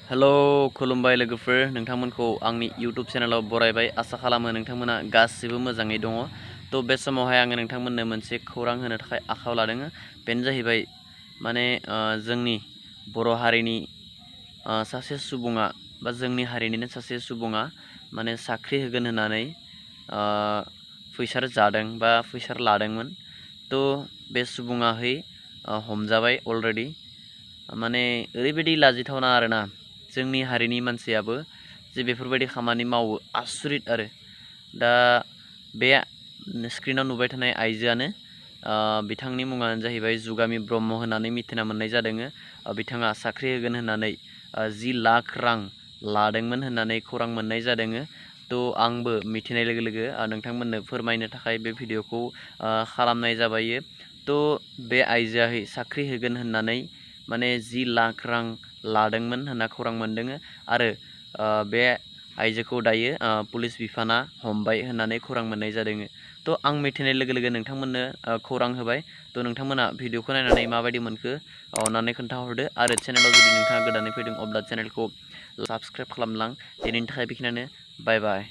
Hello खुलुमबाय लोगोफोर नोंथांमोनखौ आंनि इउटुब चेनेलाव बरायबाय आसा खालामो नोंथांमोना गासिबो मोजाङै दङ। थ' बे समावहाय आङो नोंथांमोननो मोनसे खौरां होनो थाखाय आखायाव लादों। बेनो जाहैबाय माने जोंनि बर' हारिनि सासे सुबुङा बा जोंनि हारिनिनो सासे सुबुङा माने साख्रि होगोन होननानै फैसार जादों बा फैसार लादोंमोन। थ' बे सुबुङाहै हमजाबाय अलरेडि। माने ओरैबायदि लाजिथावना आरोना जोंनि हारिनि मानसियाबो जे बेफोरबायदि खामानि मावो आसरित आरो दा बे स्क्रिनाव नुबाय थानाय आइजोआनो बिथांनि मुङानो जाहैबाय जुगामि ब्रह्म होननानै मिथिना मोननाय जादों। बिथाङा साख्रि होगोन होननानै 10 लाख रां लादोंमोन होननानै खौरां मोननाय जादों। थ' आंबो मिथिनाय लोगो लोगो नोंथांमोननो फोरमायनो थाखाय बे भिडिअखौ खालामनाय जाबाय। थ' बे आइजोआहै साख्रि होगोन होननानै माने 10 लाख रां लादोंमोन होनना खौरां मोनदों आरो बे आइजोखौ दायो पुलिस बिफाना हमबाय होननानै खौरां मोननाय जादों। थ' आं मिथिनाय लोगो लोगो नोंथांमोननो खौरां होबाय। थ' नोंथांमोना भिडिअखौ नायनानै माबायदि मोनखो अननानै खोन्थाहरदो आरो चेनेलाव जुदि नोंथाङा गोदानै फैदों अब्ला चेनेलखौ साबस्क्राइब खालामलां। दिनैनि थाखाय बेखिनियानो बाय बाय।